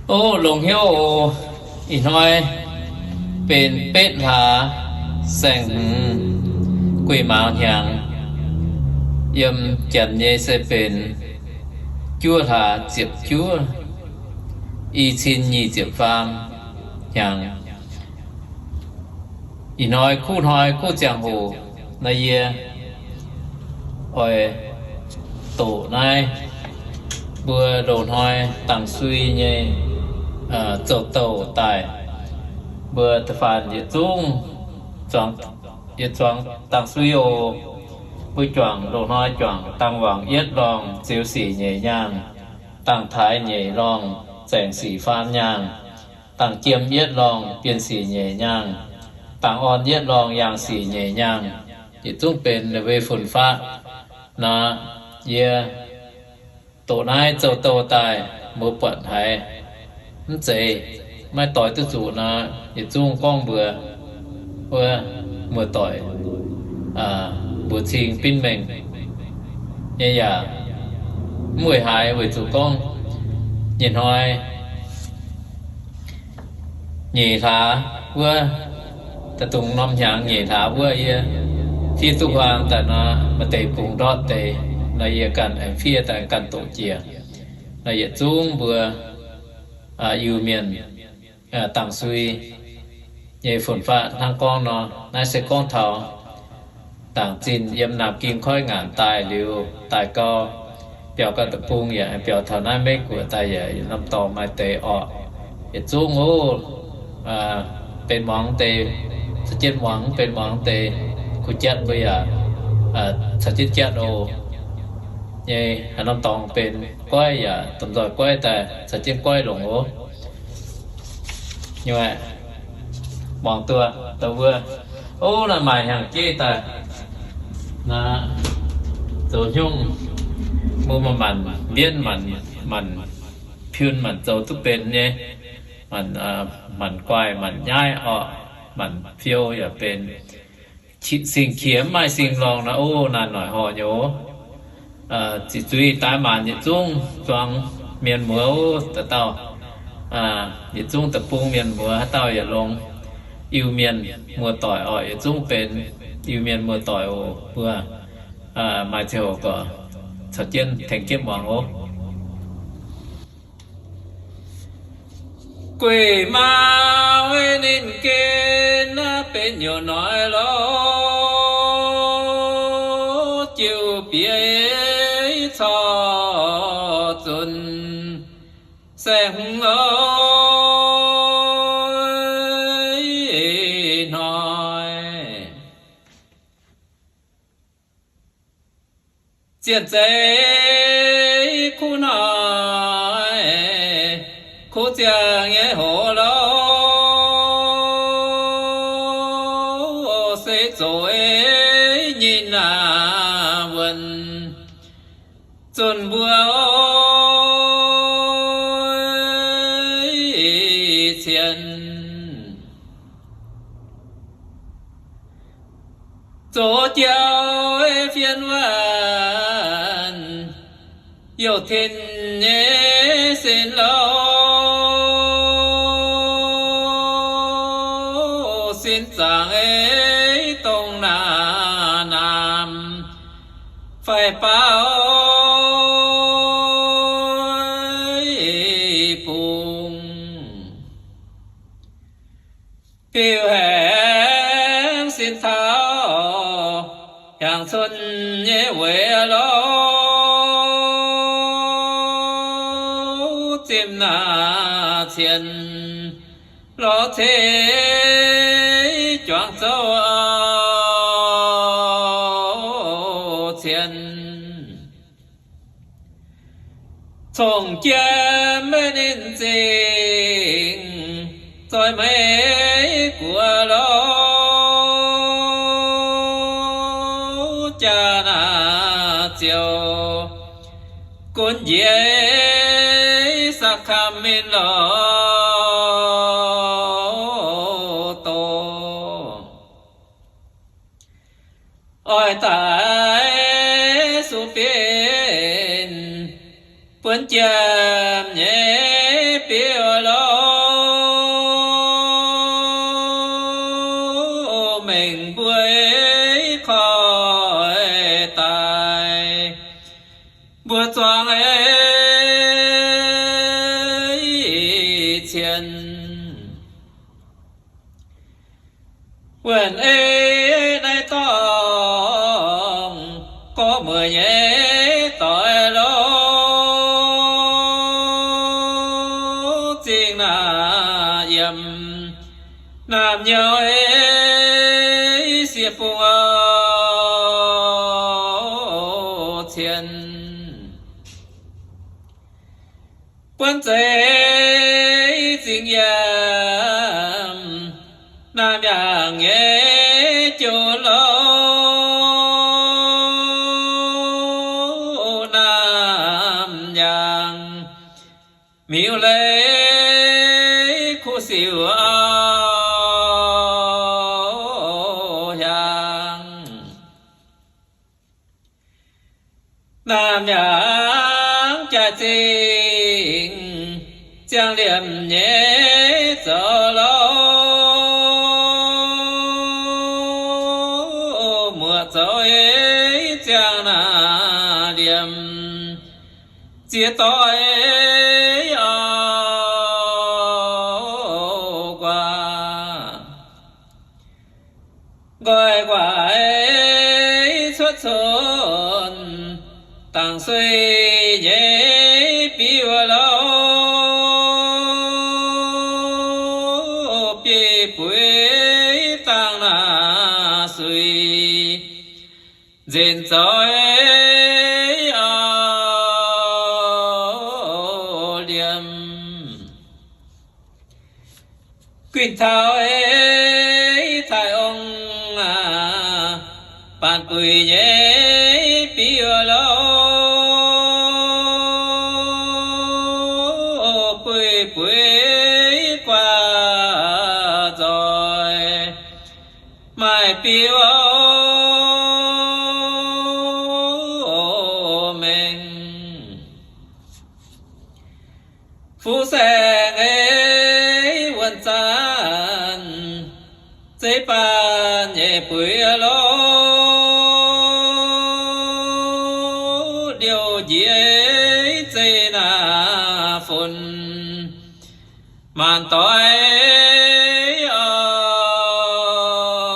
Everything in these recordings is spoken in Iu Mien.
O longx hnyouv oc. Ih hnoi benx betv hlaax saeng-hmz guei maaz hnyangx. Yiem janx nyei se benx juov hlaax ziepc juov, i cin nyic ziepc faam hnyangx. Ih hnoi kuv hnoi kuv ziangh hoc nor, yie oix doqc naaiv mbuo loz-hnoi dangh sui nyei zoux douh daaih. Mbuo da'faanh yietc zungv, yietc zuangx dangh sui oc. Mbuo juangc loz-hnoi juangc dangh wangc yietv lorngh ziux sic nyeic nyaangh, dangh taaix nyeic lorngh zaengc sic faam nyaangh, dangh jiem yietv lorngh bienh sic nyeic nyaangh, dangh orn yietv lorngh yangh sic nyeic nyaangh. Yietc zungv benx ninh mbuo fun-faqv nor, yie doqc naaiv zoux douh daaih, mbuo buatc haiz mv zeiz, maiv doix duqv zuqc nor, yietc zungv gorngv mbuox wuov muoz-doic mbuox cing binv mengh nyei yaac mv weic haaix, weic zuqc gorngv nyei hnoi nyeic hlaax wuov, da'dungx norm hnyangx nyeic hlaax wuov, yie fiev duqv huaang daaih nor, maaih deix bungx ndortv deix nor, yie ganh aengx fiev daaih ganh doqc jiex. Nor yietc zungv mbuo Iu-Mienh dangh sui nyei fun-faqv hnangv gorngv nor. Naaiv se gorngv taux ndaangc zinh yiem Naamh Ging Koiv ngaanc daaih liuz, daaih gau, biaux gau deic-bung yaac biaux taux naaiv Meiv Guoqv daaih yaac norm dorngx maaih deix orqc. Yietc zungv oc, benx muangx deix, caux jienv muangx, benx muangx deix, kuh jatv mbuo yaac caux jienv jatv oc. Nyei haaix norm dorngx benx goiv yaac domh nzoih goiv daaih caux jienv goiv longc oc. Nyei, muangx duqv da'wuov, o, naaiv maaih hnyangx-jeiv daaih, naaiv zoux hnyungv, mbuo maaih manc mbienv, manc, manc piun, manc zoux duqv benx nyei, manc, manc guaaih, manc nyaiv orqc, manc fiou yaac benx. Sing-qiex mv maaih sing-lorngh nor, o, naaic noic horh nyei oc. Ziqc zuiz daaih maanc yietc zungv zuangx mienh muoz, o, dauh dauh, yietc zungv deic-bung mienh muoz haaix dauh yaac longx. Iu-Mienh muoz-doic orqc, yietc zungv benx Iu-Mienh muoz-doic oc. Mbuo maaih ziangh hoc gorqv caux jienv tengx jienv muangx oc. Gueiv maa ninh gen naaiv benx nyuoz noic lorz, jiu bieqc corc zunc saeng-hmz lorz hnoi. Zien zeiv kuv hnoi, kuv ziangh nyei hoc lorz, se zoux nyinh wuonh zunh mbuo cien. Zoux jauv fien waanc, youh tin nyei sin lorz, sin zaangc dongh naaiv naamh fai baaux bungx. Biux haengx sin taux hiaangx cun nyei weic lorz, zimh naaic cien lorz ceix juangc zouv cien. Cong-jiem maiv ninh zingh, zoih Meiv Guoqv lorz, jaa naaic ziouc gunv njiec Saa^kraa^min lorz doh. Oix daaih suv benx buonv jaa ziemx nyei biuv louh, mengh mbuo koi daaih, mbuo zuangx ei cien. Wuonh ei naaiv dorngh gorngv mueic nyei doix louh, zingh naaic yiem naamh nyouz ei sieqv fungx cien. Buonv zeiz zingh yiem naamh yaangh nyei joux louh, naamh yaangh miuz leiz kuv siouc auv hiaangx. Naamh yaangh jaaix zingh ziangh liemh nyei zoux louh, muoqc zoux ei ziangh naaic liemh ziex doix auv guaax. Nqoi guaax ei cuotv cunx dangc sui nyei biuv louh, biei buix dangh naaic sui nzenc zoux ei auv liemh. Guinh taux ei taaix ong aac, baanc buix nyei biuv louh, buix buix guaax nzoih maaih biuv mengh. Fuqv saeng ei wuonh zanc zeiv baanh nyei buix louh, liouh njiec ei zeiv naaic funx maanc doix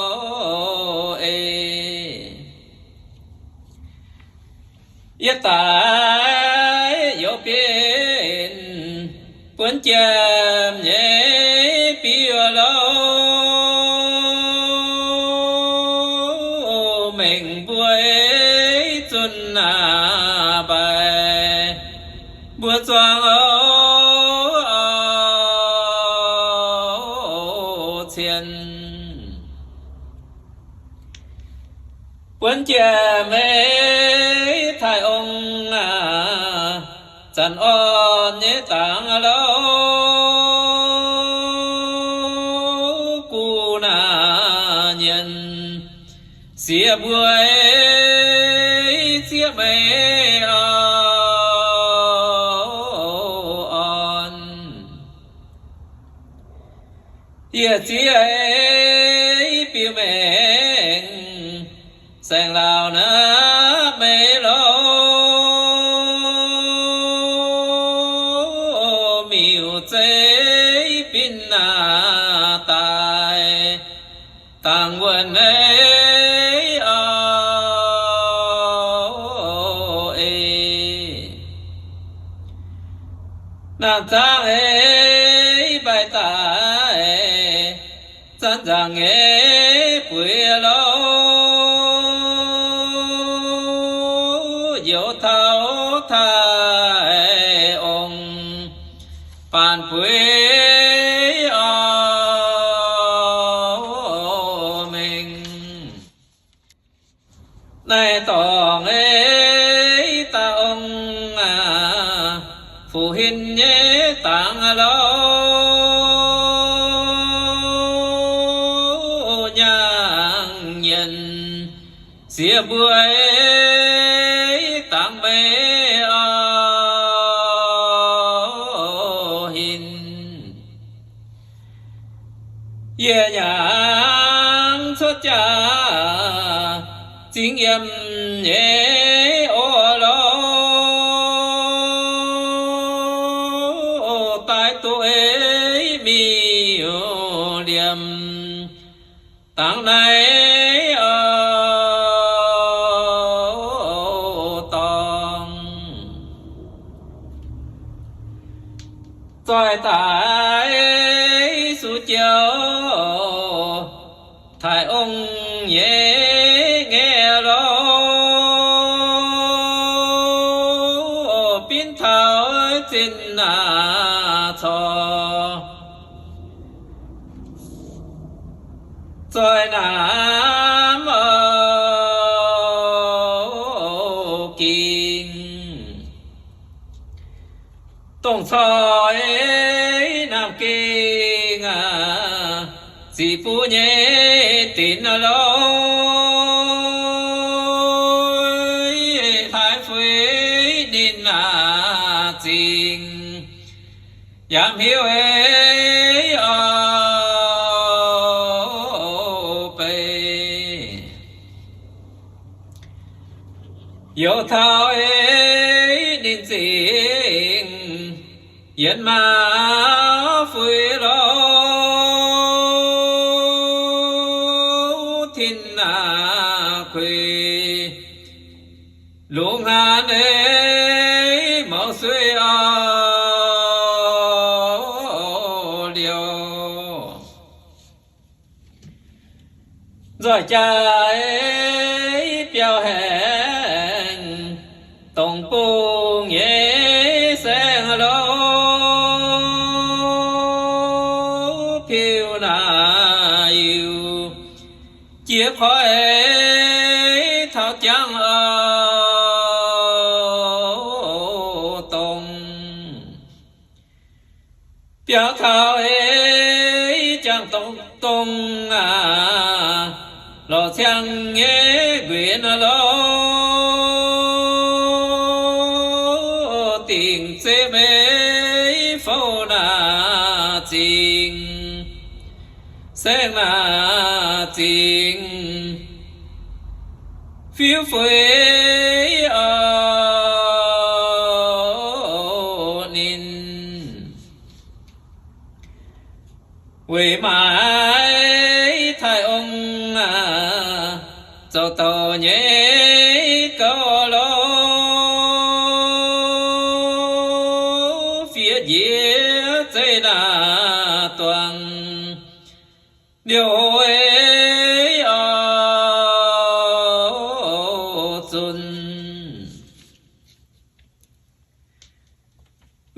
auv ei. Yie daaih youz bienh buonv jiem nyei biuv louh, mengh mbuo ei zunh naaic mbaaix mbuo zuangx auv cien. Buonv jiem ei taaix ong aac, zanc orn nyei dangx louh, guv naaic nyienz siex mbuo ei zieqv meix auv orn. Yietc zieqv ei biux mengh saeng-laauc naaiv meix louh, miuc-zeiv bin naaic daaih dangc wuonh ei auv ei. Naamh zaangv ei mbaih daaih zanc nzaangc nyei buix louh, youz taux taaix ong baanc buix auv mengh. Naaiv dorngx ei da'ong aac, fuqv-hin nyei dangx louh, nyaangh nyienz siex mbuo ei dangx meix auv Yie yangh cuotv jaax zingx yiem nyei oc lorqc, daaih duqv miuc liemh dangx naaiv oc dorngx. Zoih daaih suv jiou taaix ong nyei ngaeqv lorqc, binv taux zinh naaic corc zoih naamh oc gingh. Dongh coix naamh gingh aac, ziqc buv nyei dinc lorqc, hlaaix fuix ninh aac zingx yaac mv hiuv oc bei. Youz taux ninh zingx yietc maaz fuix lorqc, tin naaic kuiv lungh hnaanx mouz suiv oc liouh. Nzoih jaaix biauv haengh, dongh bung nyei saeng lorqc, piu naaic yiuc jiex koi taux jangx oc dongh. Biaux taux ei jangx dongh dongh aac, lorz ciangv nyei nquenc lorqc, dingc zeiv meix fouv naaic zingx, saeng naaic zingx fiuv fuix oc ninh. Weic maaiz taaix ong aac, zoux douc nyei gouv lorqc, fiev njiec zeiv naaic duangc liouh oix oc zunc.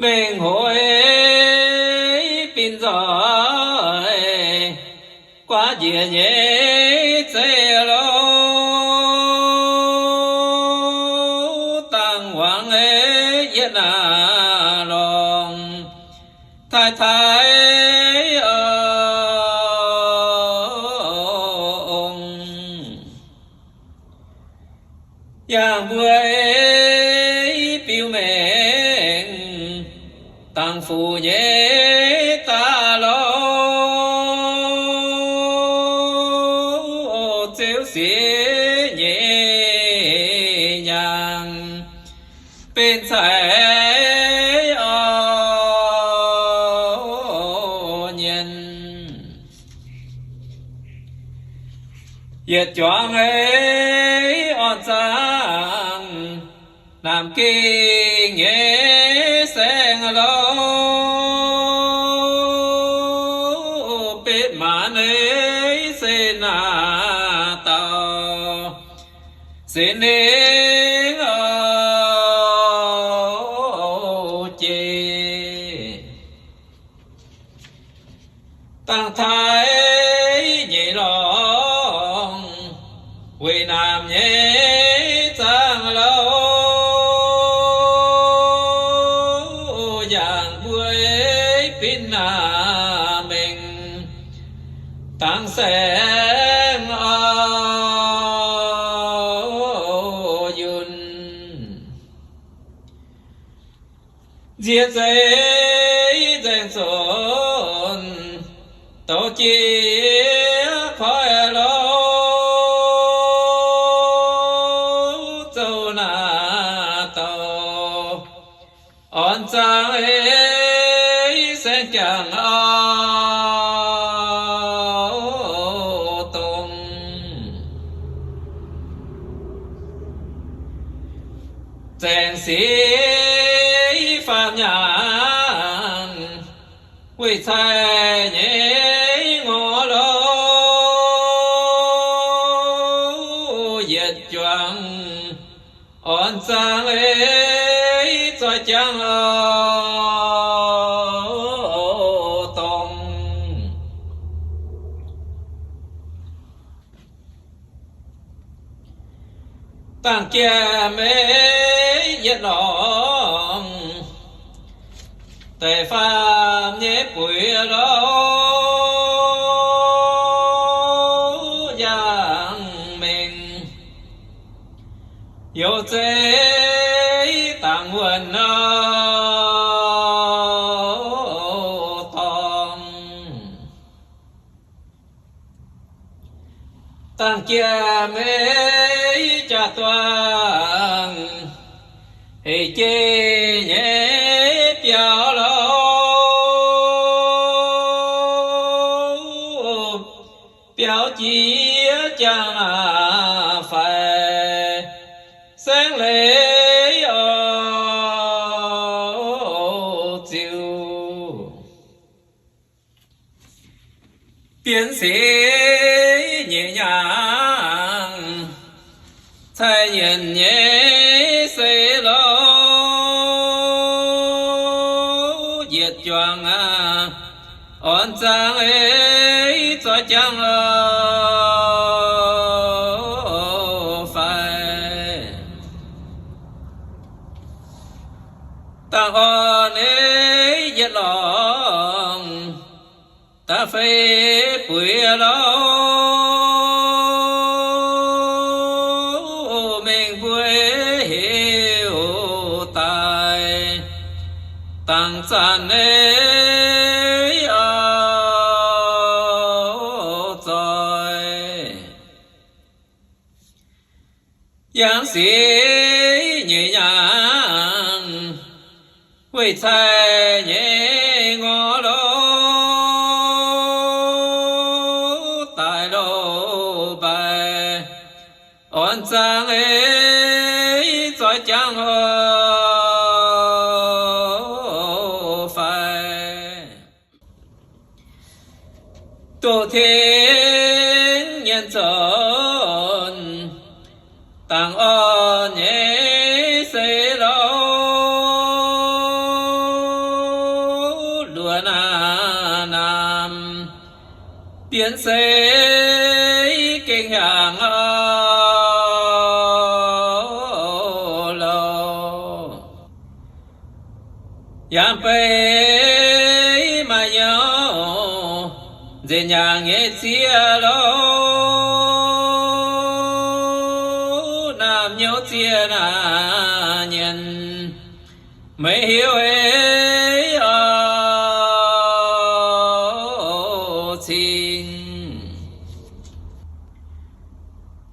Mengh hoic bin nzoih guaav njiec nyei zeiv lorqc, dangh wangc yietv naaic lorngx taaih taaih oc ong. Yangh mbuo biu mengh dangx fuc nyei daaih lorqc, ziouv siex nyei nyaanh benx caiv oc nyienz. Yietc juangc ei orn zaangc naamh gengh nyei saeng lorqc, betv maanz ei se naaic dauh Singx Lingh oc jiex. Dangh taaix nyei lorngx weic naamh nyei zaangv lorqc, yangh mbuo binv naamh mengh dangx saeng oc yunh. Nziex zeiv nzaeng zunc Douz jiex koiv louh, zouv naaiv douh, orn zaangv ei saengv jangc auv dongh. Zaengc sic faam nyaanh, weih cai nyei ngorc louh, yietc juangc orn zaangv ei zoih jangv auv dongh. Dangh jiex meix yietc lorngh, deix faam nyei buix louh, yangh mengh youz zeiv dangc wuonh auv dorngh. Dangh jiex meix jaax-duangh, hec jei nyei biauv louh, biauv jiex jangx naaic faix, saengv leiz orv ziux. Bienx seix nyeic nyaangc, cai nyienc nyei seix louh, yietc juangc aac, orn zaangv ei zoih jangv auv faix. Dangh orn ei yietc lorngh, da'feix buix louh, mengh mbuo heuc daaih, dangh zanc ei auv zoih. Yangh siec nyeic nyaangc, weih cai nyei ngorc louh, daaih louh mbaih, orn zaangv ei zoih jangv auv faix. Doqc tengx nyienz nzunc, dangh orn nyei seix louh, luoqc naamh naamh, bienx seix gengh hiaangx auv louh. Yangh beiv maaih nyouz nzengc nyaangc nyei ziex louh, naamh nyouz ziex naaic nyienz, meix heuc ei auv cing.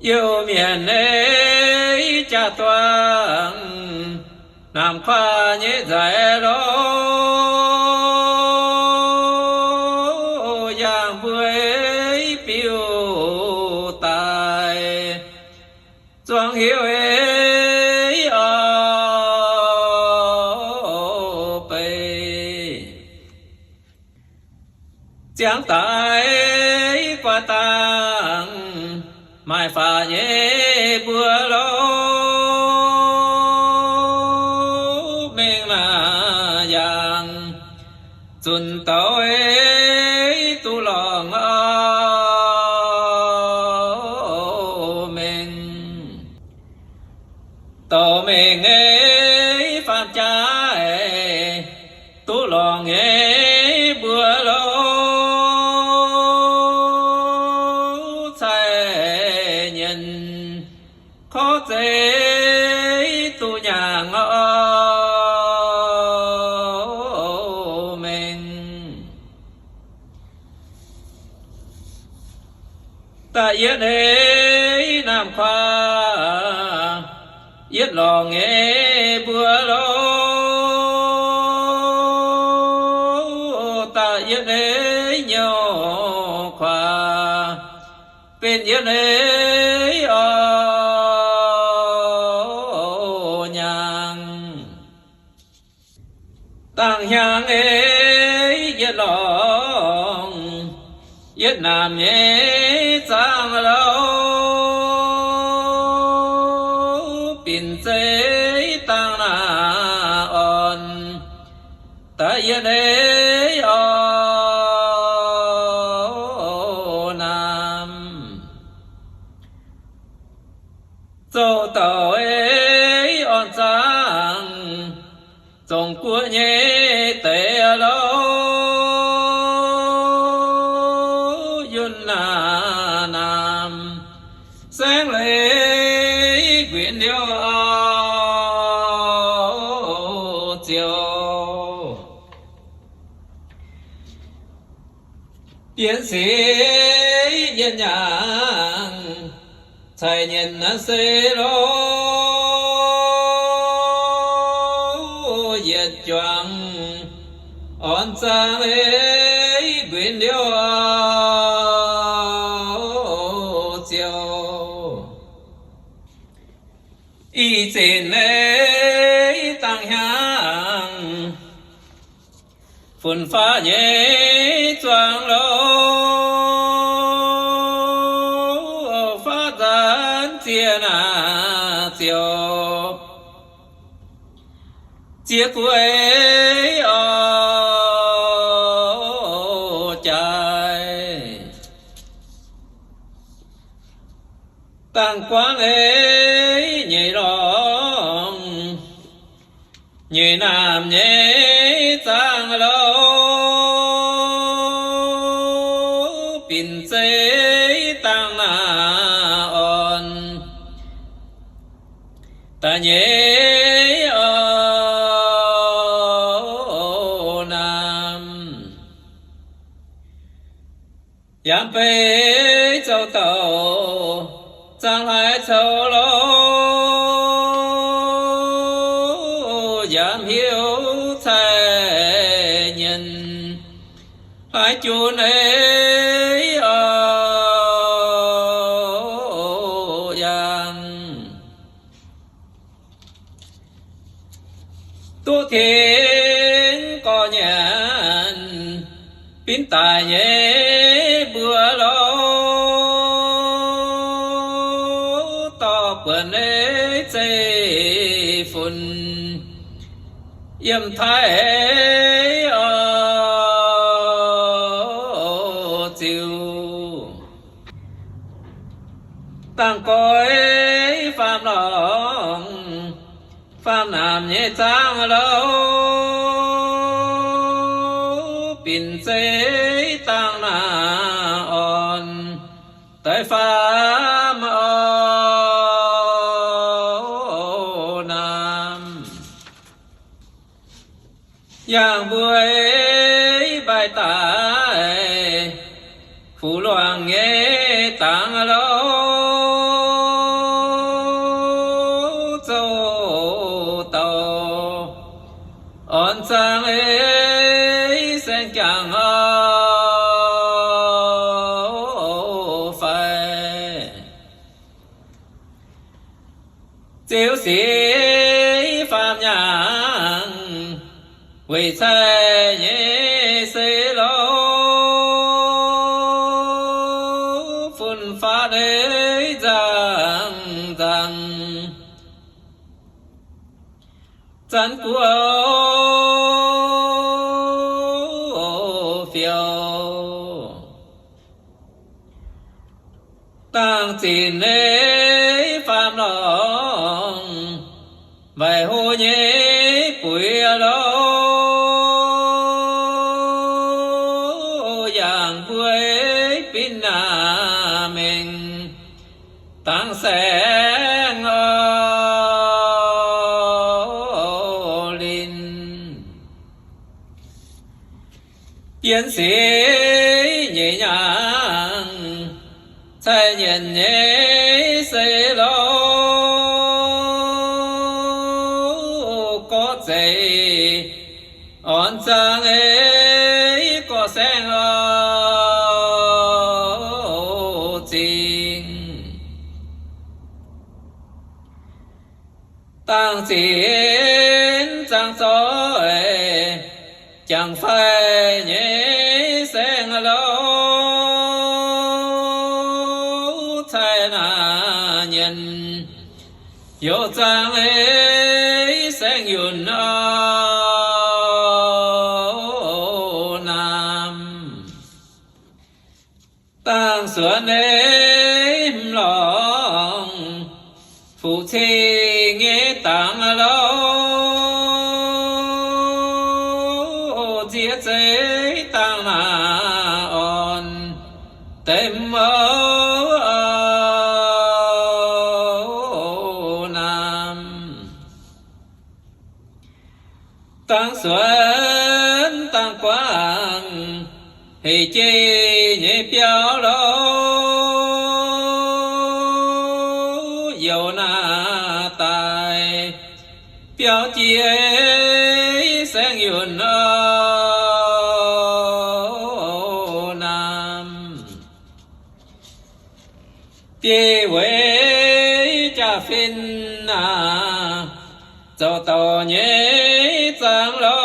Iu-Mienh ei jaa-duangh, namx kuaah nyei nzaic louh, yangh mbuo ei biuv daaih, zuangx heuc ei auv beiv. Ziangx daaih guaax dangh, maaih faaux nyei mbuo louh, mengh naaic yangh, zunc douz ei duqv lorngh auv mengh. Douc mengh ei faam jaaix, duqv lorngh nyei mbuo louh, cai nyienz korv zeiv duqv nyaangh auv mengh. Da'yietv eix naamh kuaax, yietv lorngc nyei mbuo louv. Da'yietv eix nyouh kuaax, benx yietv eix orqc nyaangh. Dangh hnyangx eix yietv lorngc, yietv naamh nyei zaangv louv, binc zeiv dangh naaiv orn, da'yietv eix orqc naamh. Zoux douc eix orn zaangv, Zong-Guoqv nyei deix louv, yunh naamh naamh, saengv leiz nquinx liouh ziouc. Bienx sic yietv nyaangh, caiv nyienz naaiv se louv, yietc juangc orn zaangv eix nquinx liouh ziouc. Ih zinc eix dangh hnyangx, fun-faqv nyei zuangx louv, faqv nzaanx ziex naaiv ziouc, ziex gueix orqc jaaix. Dangh guangv eix nyeic lorngc, nyeic naamh nyei zaangv louv, binc zeiv dangh naaiv orn, da'nyeic orqc naamh. Yaac beiv zoux douc zaangv hlaax coux louv, yaac hiuv caiv nyienz hlaax junv eix orqc yaangh. Duqv tengx gorx-nyanc binv daic nyei mbuo louv, dorh buonc eix zeiv-fun yiem taaih orqc ziux. Dangh goix faam lorngc, faam naamh nyei zaangv louv, binc zeiv dangh naaiv orn, doix faam orqc naamh. Yangh mbuo eix mbaih daaih, fuqv luangh nyei dangx louv, zouv douc orn zaangv eix saeng-jangc orqc fai. Ziux sic faam nyaangh, weic cai nyei se louv, fun-faqv eix nzangc nzangc, zanv guoqv fiouv. Dangh zinc eix faam lorngc, waaic hlo nyei buix louv, yangh mbuo eix binv naamh mengh dangx saengv orqc linh. Bienx sic nyeic nyaangh, Taaih nyienc nyei se louv, gorqv-zeic orn zaang ei gorqv-saengv oix zingh. Dangh zinx zaang zoih, jangx faix nyei saengv louv, cai naaic nyienc youh zaang ei saengv yunh oix naamh. Dangh suonx ei hmz lorngx, fuqv-cing nyei dangx louv, nziex zeiv dangh naaic orn, deix mouv oix naamh. Dangh suonx dangh guangc, hec jei nyei biauv louv, youh naaic daaih biauv jiex saengv yunh oix naamh. Biei weic jaax-fin naaic, zoux douc nyei zaang louv,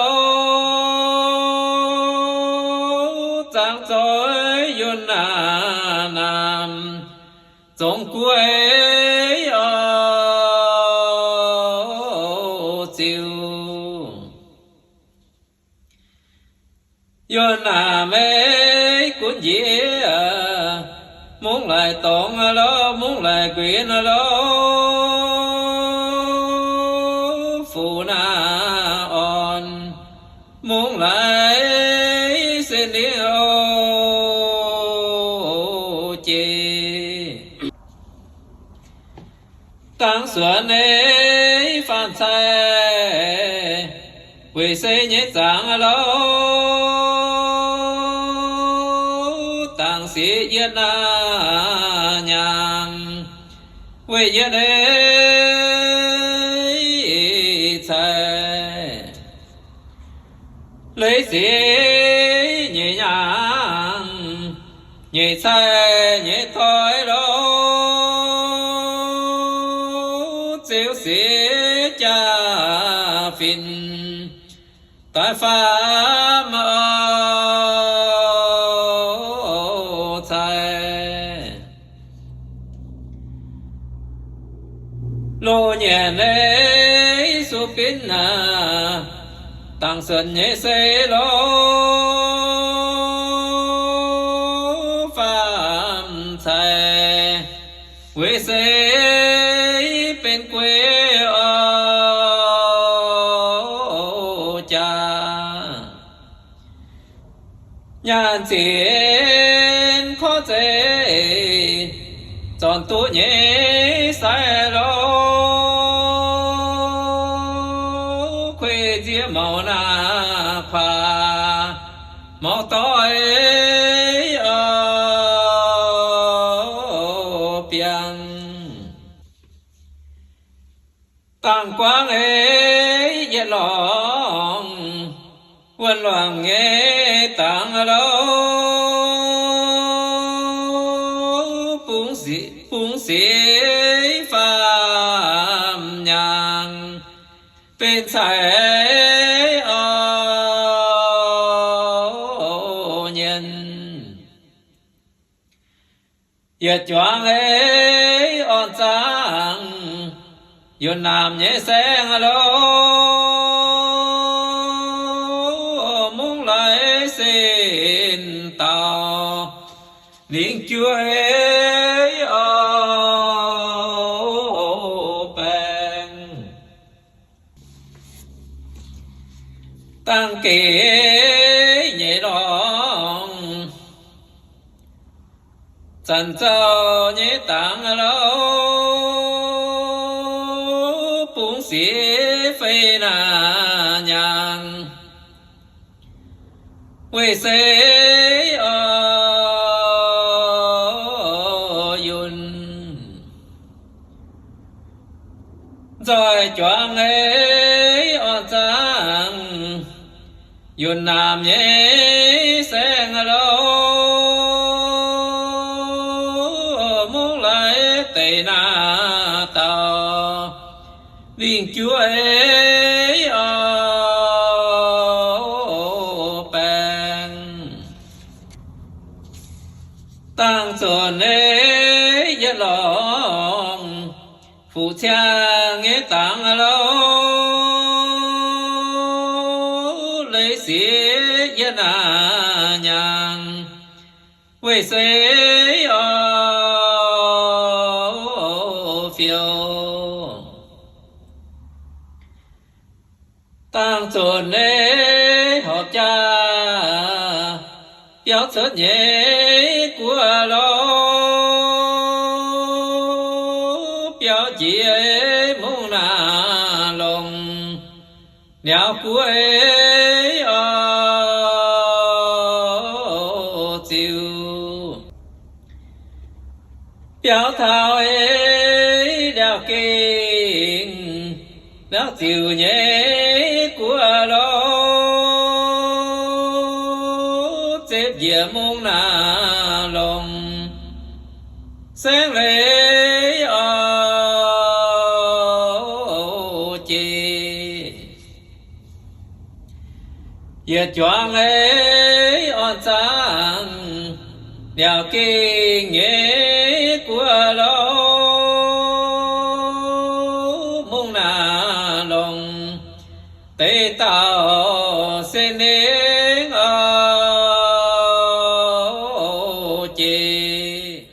zaang zoih yunh naaic naamh, zongx gueix oix ziux. Yunh naaic maiv gunv njiec, mungv laaix dorngx louv, mungv laaix guinx louv, fuqv naaic orn, mungv laaix sin lingv oix jiex. Dangh suonx ei faam cai, weic se nyei zaangc louv, dangc siex yietv naaic nyaangc, weic yietv ei cai. Leiz siex nyeic nyaangc, nyeic cai nyei toi louv, ziux siex jaa-fin, daaih faam oix cai. Loz-nyienc ei suv binv naaic, dangc suonc nyei se louv, faam cai weic se benx guei oix jaax. Nyaanh zinx korv zeiv, zornc duqv nyei sai louv, kuei nziex mouc naaic kuax, mouc doix oix biangh. Dangh guangc ei yietc lorngx, wuonh luangc nyei dangx louv, bungx sic, bungx sic faam nyaangc, benx cai oix nyienc. Yietc juangc ei orn zaangc, yunh naamh nyei saengv louv, mungv laaix sin dauh, lingc juov ei oix baengh. Dangh gec nyeic lorngx, zanc zauh nyei dangx louv, bungx sic fei naaic nyaangc, weic se oix Yunh Naamh nyei saeng-lauh, mungv laaix deix naaiv dauh, lingh juov oix baengh. Dangh zuqc nyei yietc lorngh, fuqv-ciangv nyei dangx lauh, leiz sieqv yie naaic nyaangh, weic se oix fiou. Dangh zuqc nyei horpc jaax, biauv cuotv nyei guoqv lauh, biauv njiec mungv naaic longc, niauv guoqv oix ziux. Biauv taux liaauc gengh, biauv ziux nyei guoqv lauh, zepv njiec mungv naaic longc, saengv leiz oix jiex. Yietc juangc ei orn zaangc, liaauc gengh nyei guoqv lauh, mungv naaic longc, deix dauh se nengh oix jiex.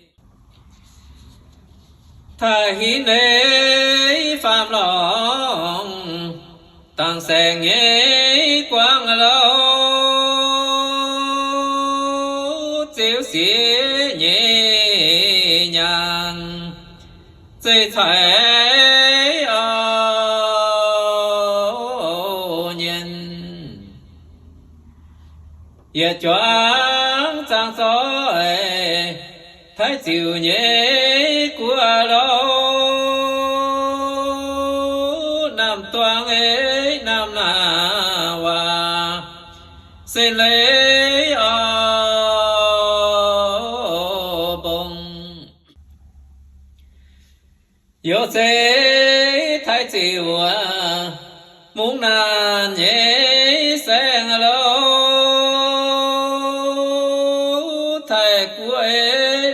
Taaih hinv nyei faam lorngh, dangc saengc nyei guangc lauh, ziux sieqv nyei nyaangh, zeiv caiv oix nyienz. Yietc juangc zaangc zoih, taaih ziux nyei guoqv lauh, naamh duangv ei naamh naaic waac, se leiz oix mbong. Youz zeiv taaih ziux, mungv naaic nyei saeng-lauh, taaih guoqv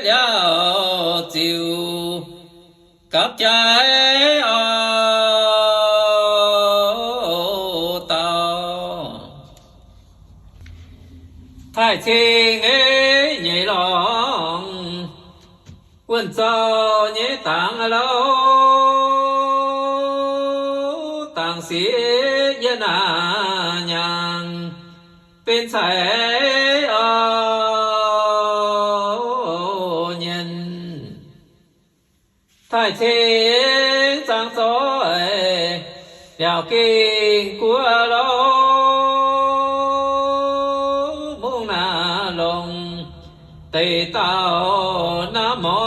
liaauc ziux, gapv jaaix oix dau. Taaih cing ei nyeic lorngh, wuonh zaux nyei dangx lauh, dangc sieqv yie naaic nyaangc, benx caiv oix nyienz. Taaih cing zaangc zoih, liaauc gengh guoqv lauh, mungv naaic longc, deix dauh naaiv morc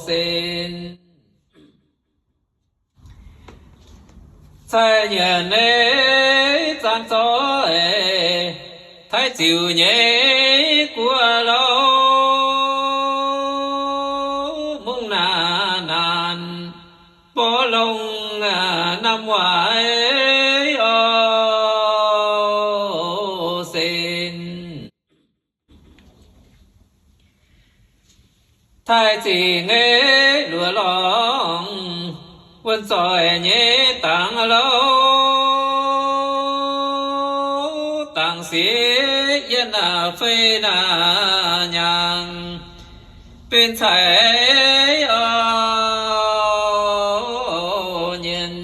sen. Cai nyienc nyei zaangc zoih, taaih ziux nyei guoqv lauh, mungv naaic naanc, mborqv longc naamh waaic oix sen. Taaih zingh nyei luoqc lorngh, wuonh zoih nyei dangx lauh, dangc sieqv yie naaic fei naaic nyaangc, benx caiv oix nyienz.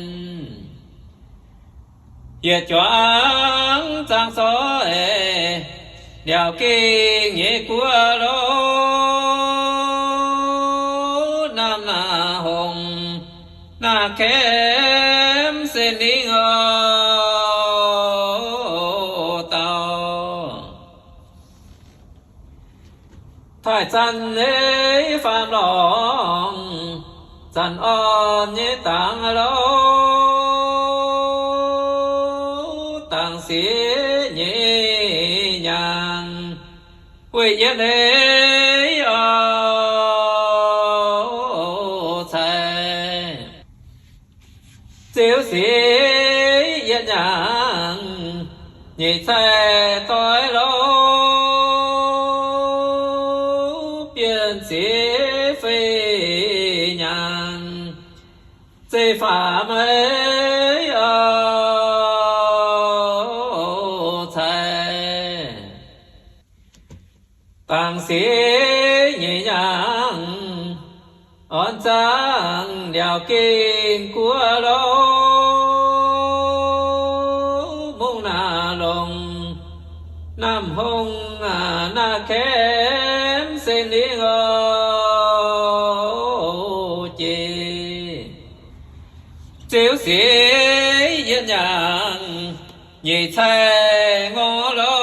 Yietc juangc zaangc zoih, liaauc gengh nyei guoqv lauh, naamh naaic hongx, naaic kaemv se ningv oix dau. Taaih zanc nyei faam lorngh, zanc orn nyei dangx lauh, Dangc sic nyei nyaangh, weih yietv eix auv cai. Ziux sic yietv nyaangh, nyeic cai doix louv, bienh sic feix nyaangh, zeiv faam eix auv cai. Dangc sic nyeic nyaangh, orn zaangv liaauc gengh guoqv louv, mungv naaic longc naamh hongh naaic kaeqv se lingh oc jiex. Ziux sic yietv nyaangh, nyeic cai ngorc louv,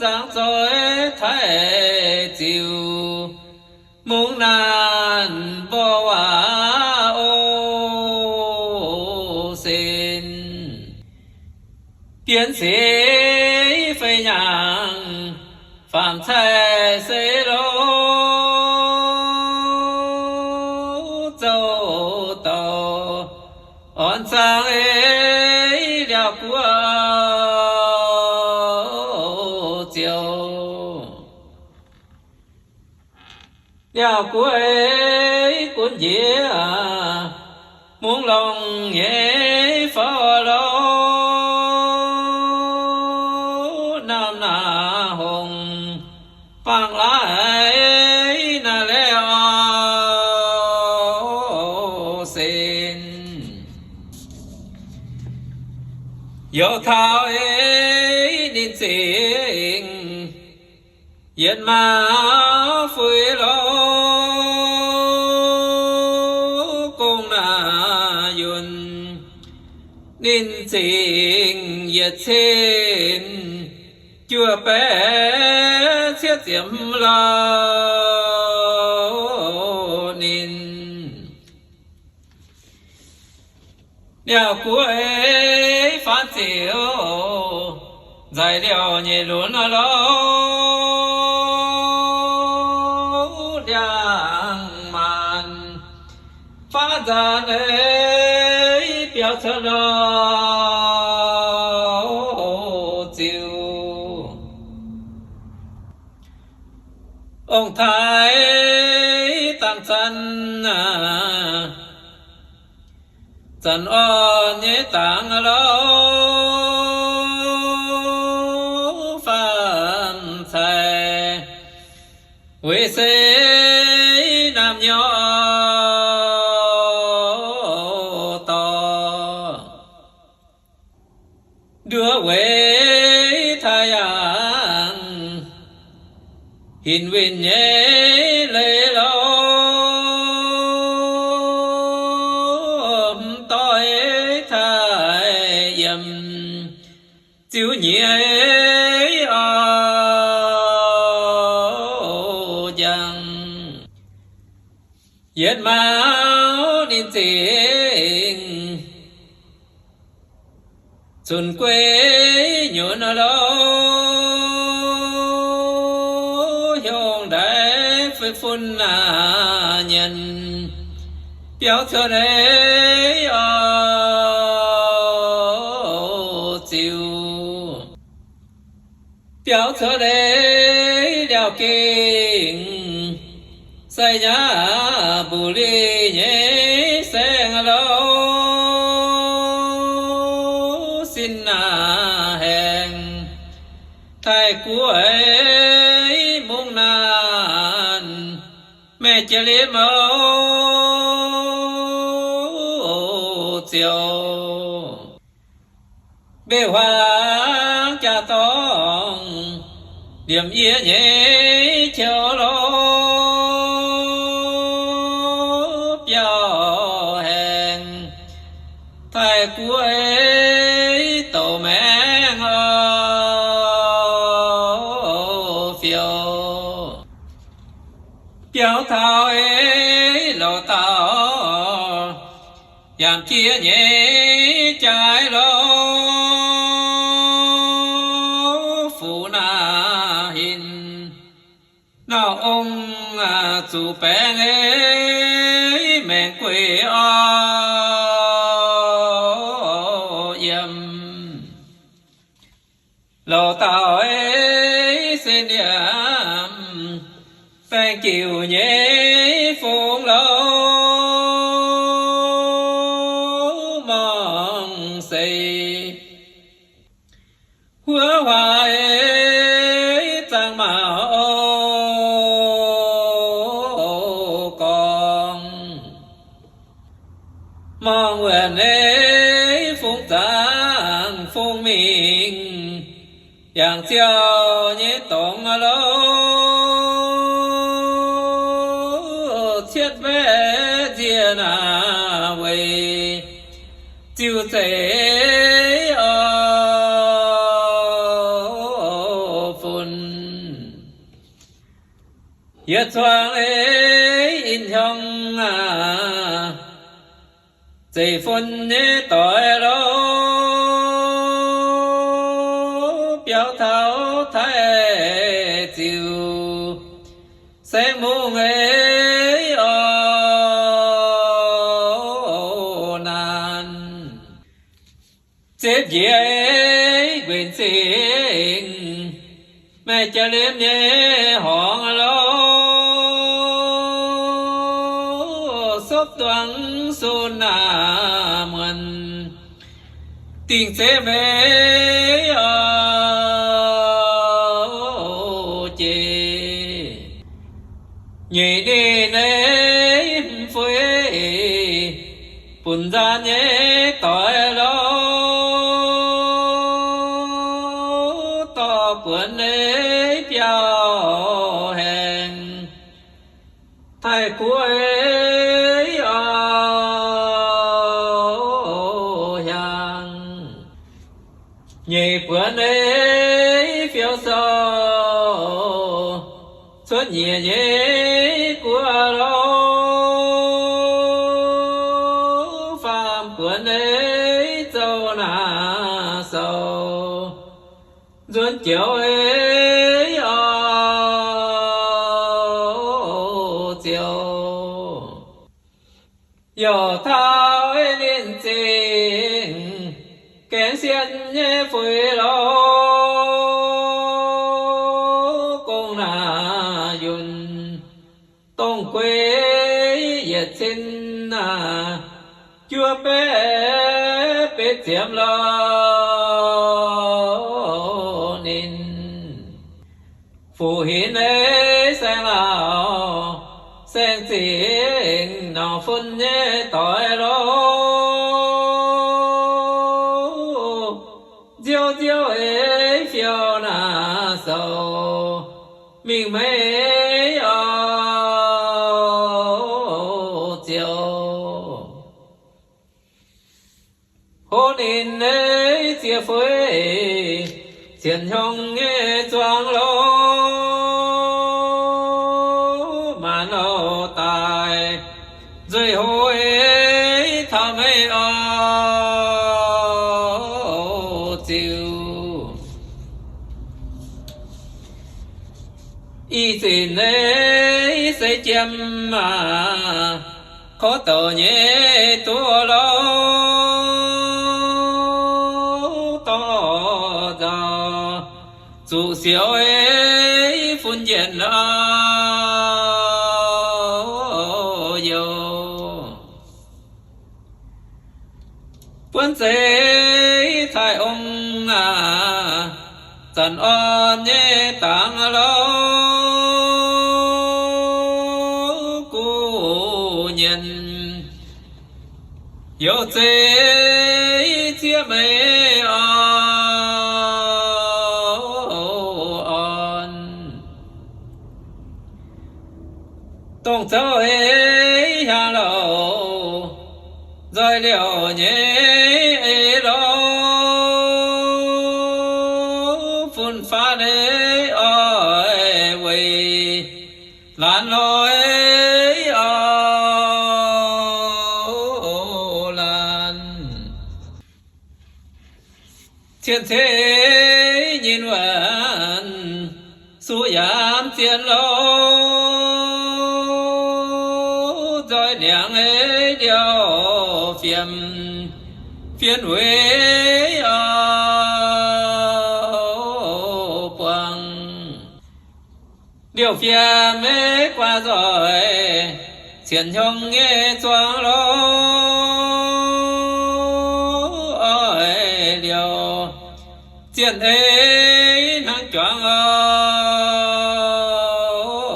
zaangv zoih taaih ziux, mungv naaic mborqv waac oc sin. Bienh sic feix nyaangh, faam cai se louv, zouv douc orn zaangv eix liaauc guoqv ziouc. Liaauc guoqv eix gunv njiec, mungv longc nyei fouv louv, naamh naaic hongh bangc laaix naaic laeh oc sin. Youc taux eix ninh zingh, yietc maauh fuix louv, gong naaic yunh ninh zingh yietc cin juov baeqv cietv ziepc hmz louh ninh. Liaauc guoqv eix faanv ziouc nzaix liouh nyei lunx louh, ndiangx-maanc faanv nzaanx eix biaux cuotv louh ziux. Ong-taaix dangh zanc aac, zanc orn nyei dangh louh, faam cai weic se naamh nyorx dorh. Nduov weic taaix yangh hinc winh nyei leiz louh, hmz doix taaix yiem ziux nyiex auv njang. Yietc maauh ninh zingh zunc guei nyunc louh, hiuv ndaix fei fun naaic nyienz biaux cuotv eix auv ziux. Biaux cuotv eix liaauc gengh sai nyaav mbuoqc lic nyei saeng louh, sin naaic haengh taaih guoqv eix mungv naanc, maeqv jiex liemh mouh ziouc mbeix huaang jaa-dorngh liemh yie nyei qouv louh, biauv haengh taaih guoqv eix douc maengh oc fiouv. Biaux taux eix louc dauh Yaac jiex nyei jaaix louh fuqv naaic hinc, nauc ong zuqc baengx ei maengx gueic oc yiem. Louc dauh ei se ndiemc baengh jiuc nyei fungx louh, mangc seix huov huaax ei zaangc maux gorngv. Mangc wuonc ei fungx zaangc fungx mingh, yangh ziouc nyei dorngx louh, cietv mbaeqv nziex naaic weic ziux zeiz oc fun. Yietc zuangx ei in hiuang aac, zeiv fun nyei doix louh, biaux taux taaih ziux saeng mungh ei oc naanc. Zepv njiec ei nquenc zingh, maaih jaax-liemh nyei horngz louh, sopv duangv sun naaic muonc, dingh zepv ei oc jiex. Nyeic ninh ei hmz fuix, bun nzaan nyei doix louh, dorh buonc ei biauv haengh, taaih guoqv ei oc hiaangx. Nyeic buonc ei fiou sou, cuotv nyiec nyei guoqv louh, faam buonc ei zouv naaic sou, nzuonx joux ei oc ziouc. Youh taux ei ninh zingh gaengh sien nyei fuix louh, gong naaic yunh dongh guei yietc cin naaic, juov baeqv betv ziepc louh ninh. Fuqv hinc ei saeng lauh saeng zingh norqc fun nyei doix louh, nziouv nziouv ei fiou naaic sou, mingh meix oc ziouc. Hov ninh ei ziex fuix, zienc hiuang nyei zuangx louh, maanc louh daaih nzueih hlo ei taux meix oc ziouc. Ih zinc ei seix jiem aac, kov douc nyei duqv louh, dorh nzauc zuqc siouc ei fun njienc louh youh. Buonv zeiv taaih ong aac, zanc orn nyei dangx louh, guv nyienc youz zeiv zieqv meix oc orn. Dongh zouv ei hiaangx louc, nzoih liouc nyei eix louh, fun faatv ei oix weic laanh loi oc. Cien-Ceqv nyei wuonc, suqv yaac zien louh, nzoih ndiangx ei ndiouh fiem, fien weic oix buangh. Ndiouh fiem ei guaax nzoih, cien hnyongx nyei zuangx louh, oix liouh zienh ei hnangv juangc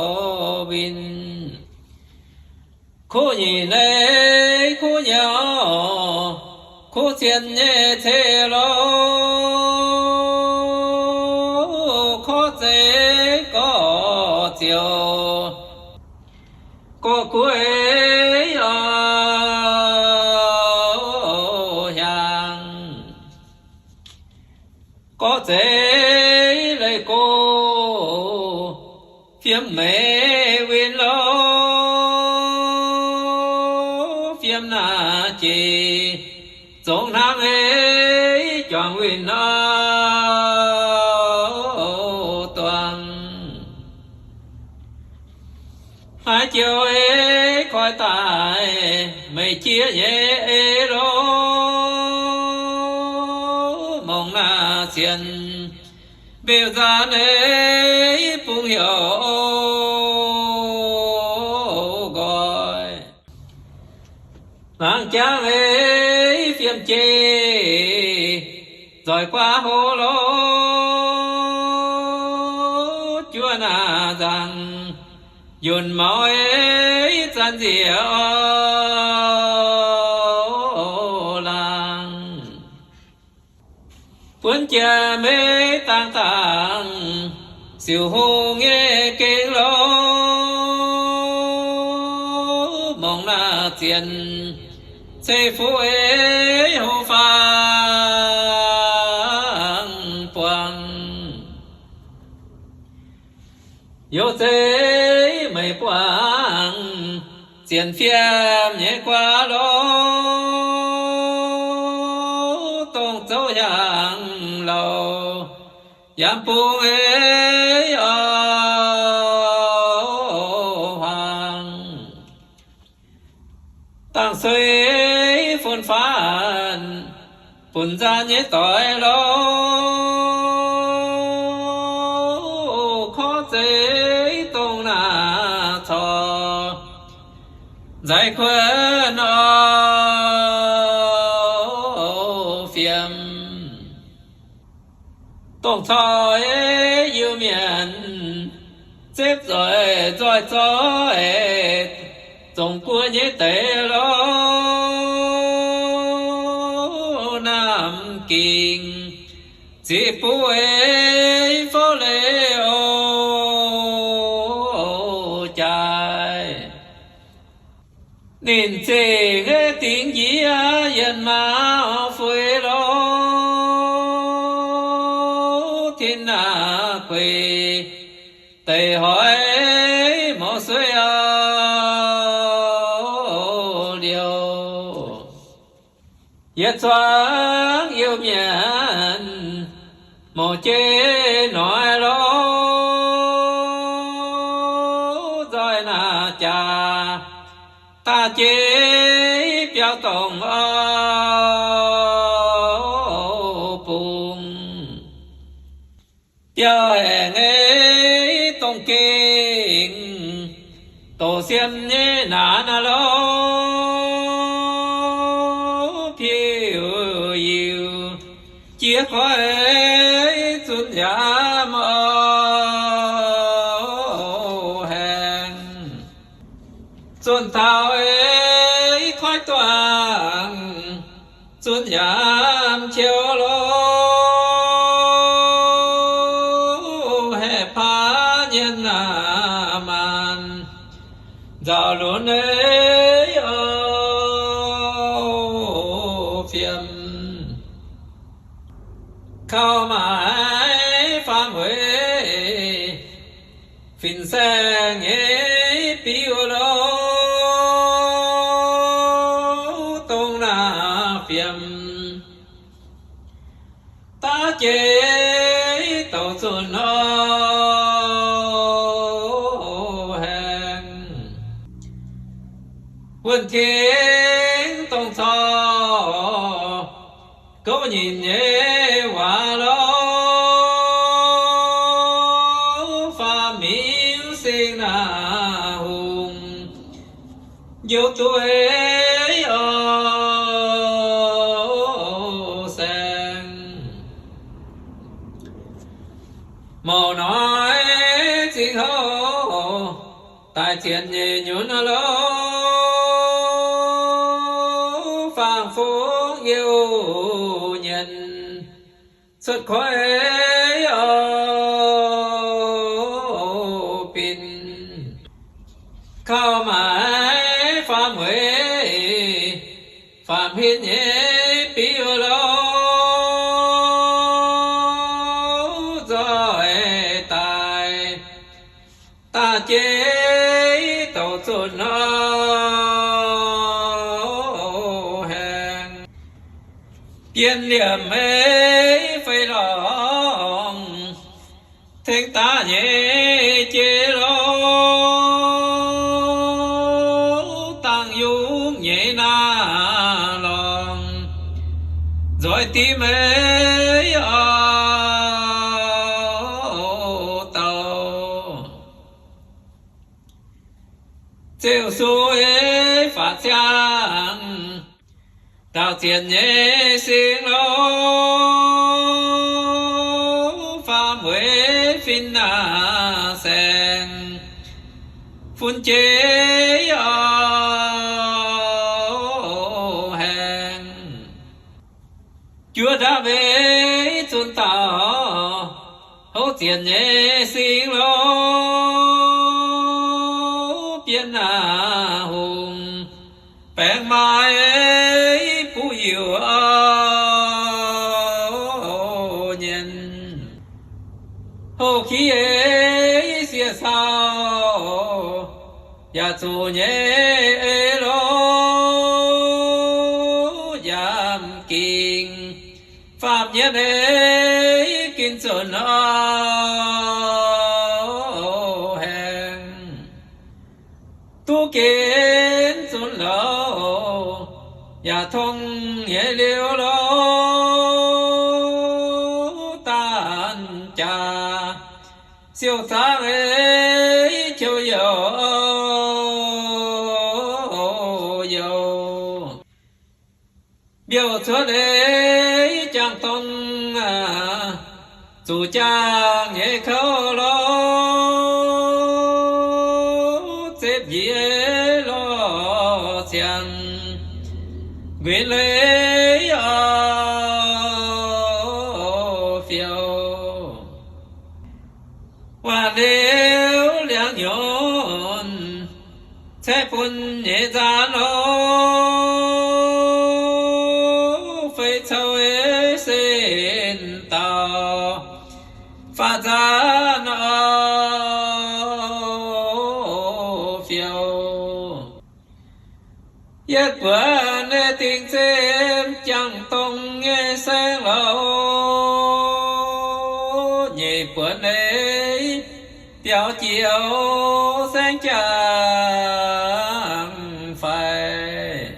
oix winh. Kuv nyeic nyei kuv nyei, kuv cien nyei ceix louh, korv zeiv gorx ziouc gorx guv ei oix hiaangx. Gorv zeiv leih go, fiem meix win louh, fiem naaic jiex zongx hnangv ei juangc win nor duangx. Haaix joux ei koi daaih meih jiex nyei ei louh, mongc naaic cien mbeu nzaan ei bung heuc nqoi. Laangz jangv ei fiem jeiv nzoih guaax hlo louh, juov naaic nzangc yunh maux ei zanc nziex laangz. Buonv jiex meix dangx dangx siouc hungh nyei gengh louh, mongc naaic zienh ceix fuqv ei hlo fangx buangh. Youc zeiv meih buangh zienh fiem nyei guaax louh, dongh zouv hiaangx louh, yaac bung ei oix huaang. Dangh suiv fun faanv funx nzaan nyei doix louh, korv zeiv dongh naaic corc nzaix kuonx oix fiem. Dongh corc ei Iu-Mienh zepv zoih nzoih zoih, zongc guoqv nyei deix louh, naamh gingc ziqc buv ei fouv leiz oc jaaix. Ninh zingh ei dingx njiec yienh maaz fuix louh, tin naaic gueix deic hoiz mouz suiv liouh. Yietc zuangx Iu-Mienh mouc jeiv noic louh, nzoih naaic jaax daaih jeiv biauv dongh oix bungx. Biauv haengh ei dongh gengh doqc siem nyei naanc louh, piuv yiuh jiex koiv zunc yaac mouc haengh. Zunh taux ei koiv duangh zunc yaac qiu louh, haeqv paav nyienh naaic maanc nzauh lunx ei oix fiem. Kaux maaiz faam hueix fin-saeng nyei biuv louh, dongh naaic fiem Daav jeiv douc zunh nor haengh, wuonh tengx dongh corc gouv nyinc nyei waac lorqc. Faam mingh sing naaiv hungh njoux dueiv oc saeng. Mouc noic zingh houv daaih zienx nyeic nyunc lorqc. Faam-fongc youh nyienz cuotv koiv oc bin, kaux maaiz faam-mueiz faam-hitv nyei biuv lorqc. Nzoih daaih daav jeiv douc zunh nor haengh, bienh liemh meiv fei lorngx tengx daav nyei jeiv lorqc. Dangh yungv nyei naaiv lorngx nzoih dimv meiv oc dauh, ziouc suix faatv ziangh ndaauh zienx nyei sing lorqc. Faam-mueiz fin naaiv saeng fun jeiv oc haengh, juov ndaauv meiv zunh dauh houv zienx nyei sing lorqc. Bienh naaiv hungh baengc maaih buv yiuc oc nyienz, houh kiv ei sieqv cau yaac zuqc nyei ei lorqc. Yaac m'gingx faam nyienh ei ginv zunc oc haengh, duqv ginv zunc louc yaac tong nyei liuz lorqc. Daanh jaax siou zaangv ei qiu youc youc, mbiouh cuotv ei jangx dong zuqc jangx nyei kouv lorqc. Zepv njiec lorh ciangx nquinx leiz oc fiou, waanc liuz liangx nyonc caeqv bun nyei nzaanx lorqc. Feix cou ei sen dauh faatv nzaanx oc fiou, yietv buonc ei dingc zemv jangx dongh nyei saeng-louc, nyeic buonc ei biaux jiex saeng-jangx faix,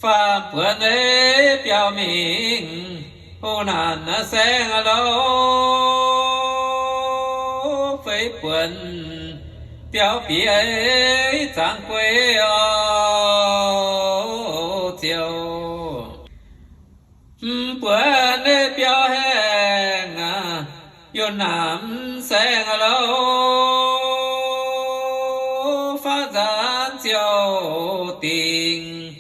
faam buonc ei biaux mingh hoh naanc saeng-louc, feix buonc biaux bieqc ei zaangc guei oc ziouc, m'buonc ei biaux haengh yunc naanc saeng-louc, faatv nzaanx ziouc dingc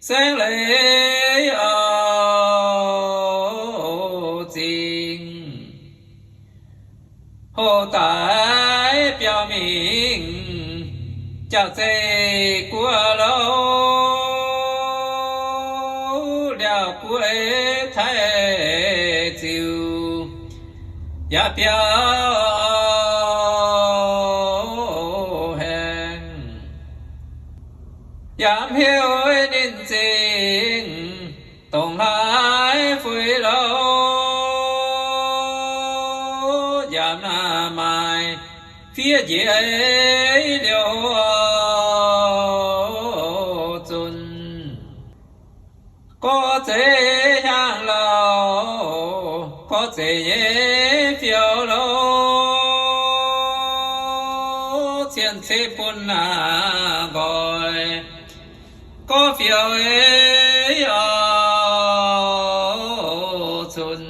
saeng-leiz oc zingh. Hoc daaih biaux mingh jaax-zeih guoqv louc, liaauc guei taaih ziux yaac biaux haengh, yaac mv hiuv ninh zingh dongh hlaax fui njiec liouh zunc. Gorx zeiz hiaangx lauh, gorx zeiz nyei fiou louh, cien ceix bun naaiv nqoi, gorx fiou ei oix cunx.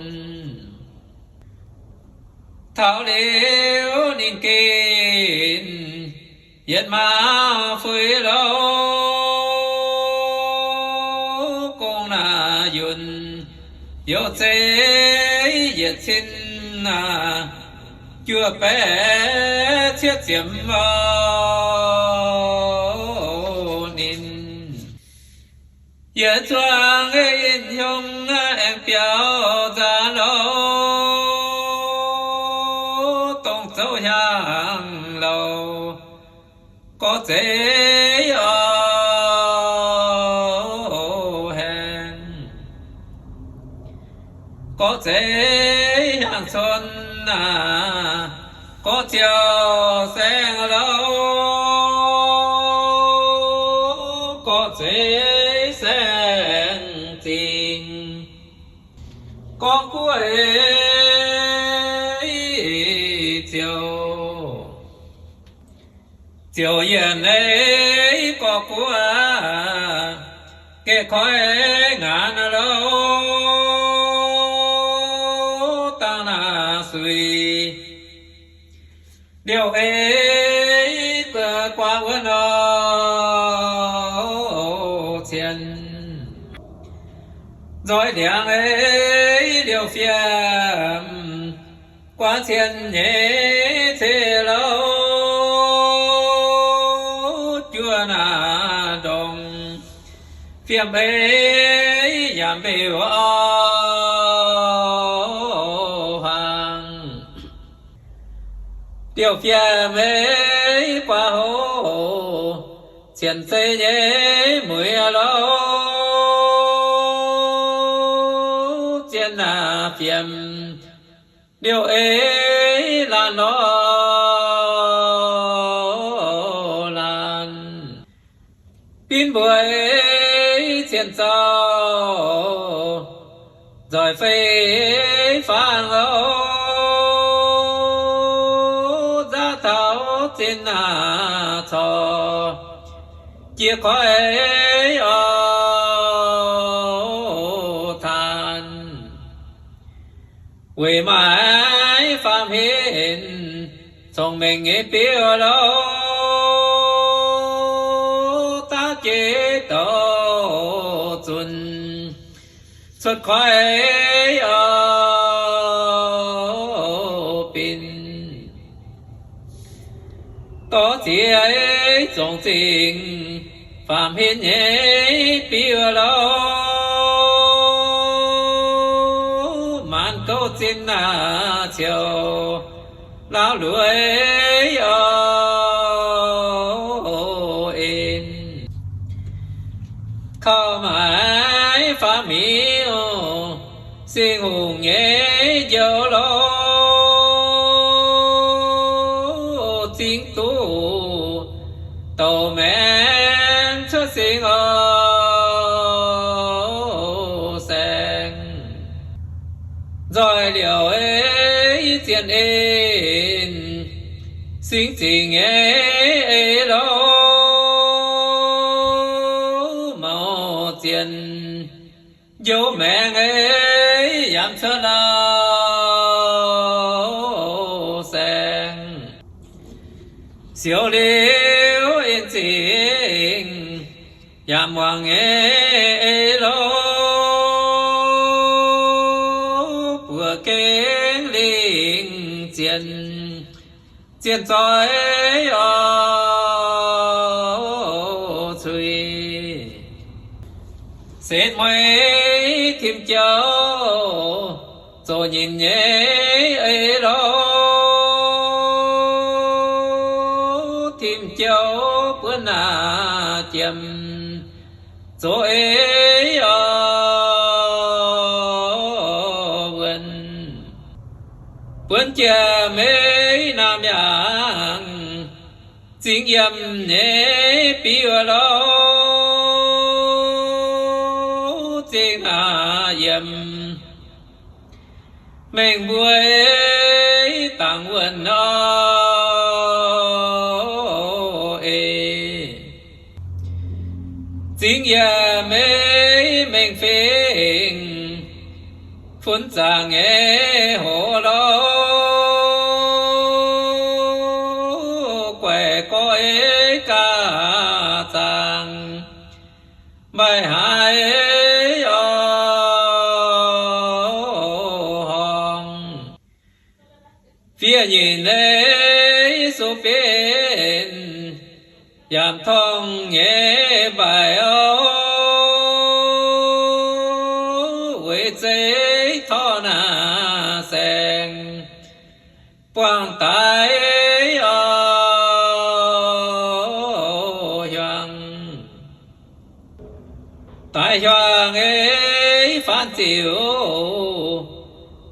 Taux liuz ninh ginv yietc maaz fuix louh, gong naaiv yunh youh zeiv yietc cin naaiv juov baeqv cietv ziepc ninh. Yietc zuangx in hiong aengx biaux nzaanx louh, dongh zouv hiaangx louh, gorx zeiz oix haengh. Gorx zeiz hiaangx cun naaiv, gorx ziouc saeng louh, gorx zeiz saeng zingh, gorngv guoqv ei ziouc, ziouc yienh ei gorx guoqv, geh koi ngaanc louh, dangh naaiv suix liouh ei guaax wuov nor cien. Nzoih ndiangx ei liouh fiem guaax cien nyei ceix louh, juov naaiv ndongc fiem ei yaac mbeu oix hangx. Liouh fiem ei guaax houv, cien zeiv nyei mueiz louh, zien naaiv fiem liouh ei laanh nor laanh. Binv mbuo ei cien zaux, nzoih fei faang louh, nzaqv taux zinh naaiv corc, jiex koi oix taanx. Weic maaiz faam-hinc cong-mengh nyei biouv louh, daav jiex douc zunc cuotv koi oix binc. Dorh ziex zongc zingh faam-hinc nyei biouv louh, maanc gouv zinh naaiv ciouc laauv lueic oix en. Kaux maaiz faam-miuc Singx-Hungh nyei njoux louh, zingx duqv douc maengx cuotv singx oix saeng. Nzoih liouh ei zien en, singx zingc nyei eix louh, mouc zienh njoux maengx ei yaac cuotv lauv saeng. Siouc liuz en zingh yaac muangx nyei eix louh, buoqc gengh lingh zienh, zienh zoih oix cuix. Setv mueiz tim jouv zoux nyinc nyei eix louh, tim jouv buonv naaiv jiem zoux ei oix wuonx. Buonv jiem ei naamh yaangh Zingx yiem nyei biuv louh, zingh naaic yiem mengh mbuo dangc wuonh nor, ei. Zingx yiem mengh fingx, fun zaangc nyei hoz louh, guaix gorx ei gaax zaangc, mbaih haaix horngh. Fiev nyinc ei sou benx yaac tong nyei mbaih oc, weic zeiv torv naaic saeng buangh daaih oc hiuang. Daaih hiuang ei faanv ziux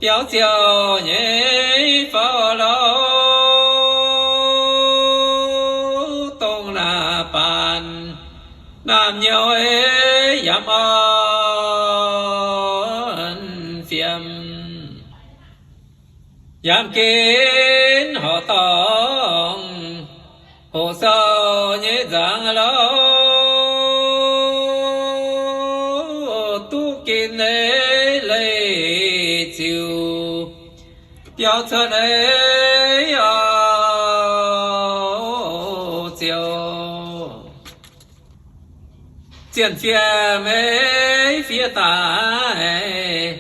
biauv ziouc nyei fauv louh, dongh naaic baanc naamh nyouz ei yaac orn fiem. Yaac ginv horqc dorngh hoqc sou nyei nzangc louh, duqv ginv ei leih ziux biauv cuotv ei oc ziouc. Zienh fiev mei fiev daaih,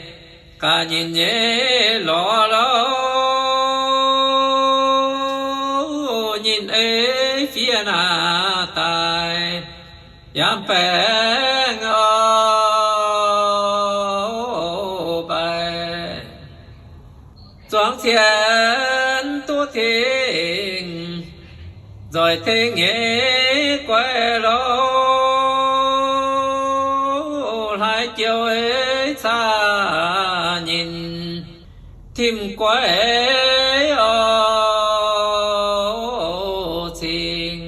gaax nyinc nyei lorz louh, nyinc ei fiev naaic daaih, yaac baengh oc mbaih. Zuangx cien duqv tengx, nzoih tengx nyei guaix louh, hlaaix jouh ei caa nyinc, tim guaix oc cingx.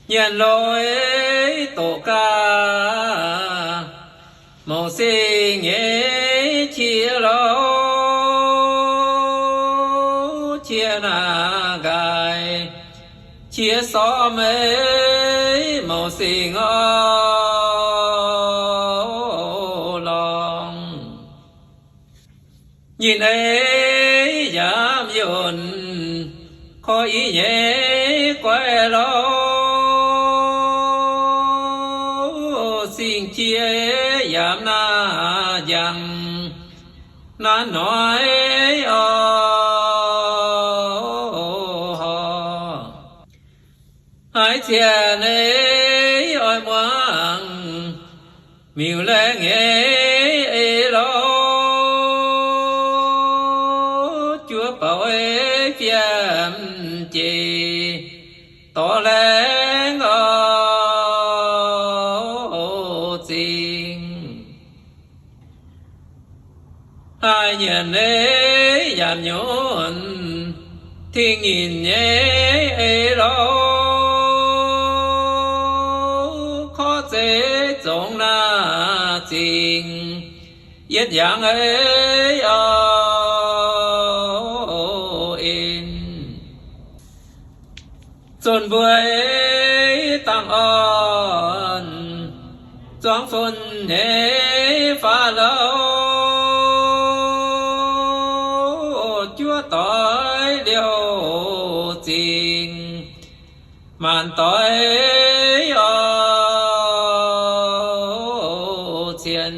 Nyienx loz ei doqc gaax, mouc singx nyei qiex louh, qiex naaic nqaaix, qiex sormv ei mouc singx oc lorngh. Nyinc ei yaac yunh, korv i nyei guaix louh, singx qiex yaac naaic njangc, naaiv hnoi oc horngh. Haaix cien ei oix muangx, miuc laengh nyei ei louh, juov bouc ei fiem jeic, dorh laengh oc zingh. Haih nyienc ei yaac nyunc, tingx nyinc nyei ei louh, korv zeiv zongx naaic zingh, yietv yangh ei oc en. Zunh mbuo ei dangh orn, zuangx fun nyei faatv louh, juov doix liouh zingh, maanc doix oc cien.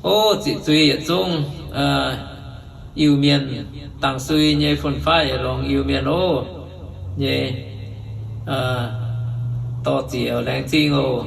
O, ziqc zuiz yietc zungv, Iu-Mienh dangh sui nyei fun-faqv yietc longx Iu-Mienh oc nyei, dorh ziec laengz zingh oc.